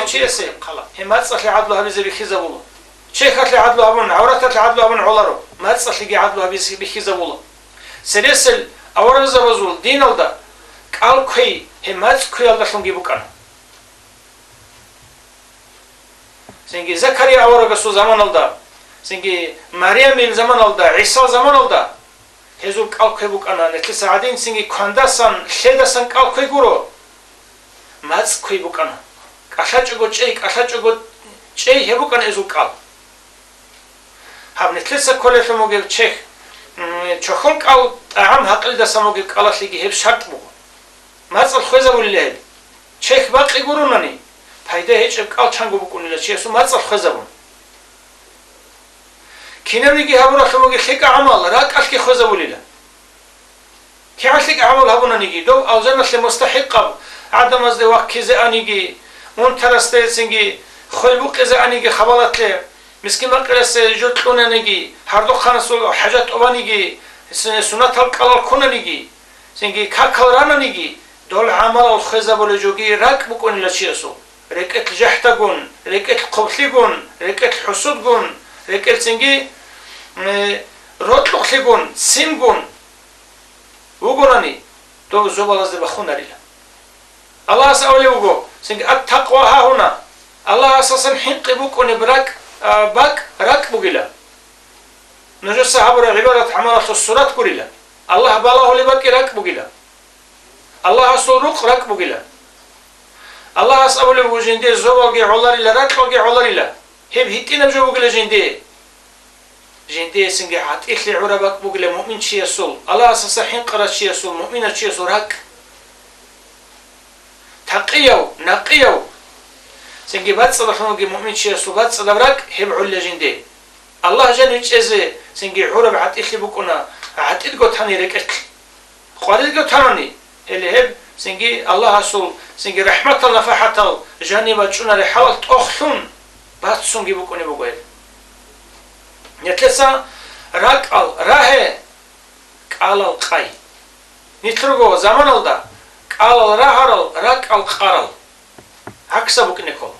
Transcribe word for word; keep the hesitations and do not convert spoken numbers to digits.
Чиясе гьеб мацӀалъе гӀадлу гьабизе бихьизабула. Чехалъе гӀадлу гьабун, гӀавраталъе гӀадлу гьабун гӀоларо, мацӀалъеги гӀадлу гьабизе бихьизабула. Цересел аварагзабазул диналда кӀал кквей гьеб мацӀ кквеялдалъунги букӀана. Цинги Закария аварагасул заманалда, цинги Марямил заманалда, ГӀисал заманалда гьезул кӀал кквей букӀана. Нилъеца гӀадин цинги квандасан, лъедасан кӀал кквей гуро, мацӀ кквей букӀана. КӀалъачӀого чӀей, кӀалъачӀого чӀей гьеб букӀана гьезул кӀал. Гьаб нилъеца кколелъун бугеб чехь, м, чохьол кӀал тӀагӀам гьакъилдасан бугеб кӀалалъеги гьеб шартӀ буго. МацӀал хвезабулила гьеб. Чехь бакъи гурунани, пайда гьечӀеб кӀал чанго букӀунила чиясул мацӀал хвезабун. Кинабниги гьабуралъун бугеб лъикӀаб гӀамал ракӀалъги хвезабулила. КигӀан лъикӀаб гӀамал гьабунаниги, дов алжаналъе мустахӀикъаб гӀадамазде ваккизе аниги, унтарасдецинги хвел букъизе аниги хабалатлъе, мискин-пакъирасе жо кьунаниги, гьардухъанасул хӀажат тӀубаниги, с-, сунатал кӀалал ккунаниги, цинги какал рананиги, дол гӀамалал хвезабулеб жоги ракӀ букӀунила чиясул. РекӀелъ жахӀдагун, рекӀелъ хъублъигун, рекӀелъ хӀусудгун, рекӀелъ цинги, э, рокьукълъигун, ццинагун вугонани, дов зобалазде бахунарила. Аллагьас абулеб буго, цинги, «Ат-такъва гьагьуна», Аллагьасасан хӀинкъи букӀунеб ракӀ, а, бакӀ ракӀ бугила. Нужеца гьабураб гӀибадат-гӀамалалъул сурат гурила. Аллагь балагьулеб бакӀи ракӀ бугила. Аллагьасул рукъ ракӀ бугила. Аллагьас абулеб буго жиндие зобалги гӀоларила, ракьалги гӀоларила. Гьеб гьитӀинаб жо бугила жиндие. Жиндиесинги гӀатӀилъи гӀураб бакӀ бугила муъминчиясул, Аллагьасаса хӀинкъарав чиясул, муъминав чиясул ракӀ. Такъияв, накъияв, цинги бацӀцӀадалъун вугев муъминчиясул бацӀцӀадаб ракӀ гьеб гӀолила жинде. Аллагь жанив чӀезе цинги гӀураб гӀатӀилъи букӀуна, гӀатӀидго тани рекӀелъ. Къварилго танани, гьеле гьеб цинги Аллагьасул цинги рахӀматал-нафахӀатал жанив бачӀунареб хӀалалъ тӀохлъун бацунги букӀунеб буго гьеб. Нилъеца ракӀал рагье, кӀалал къай. Нилъерго заманалда кӀалал рагьарал, ракӀал къарал гӀаксаб букӀине ккола.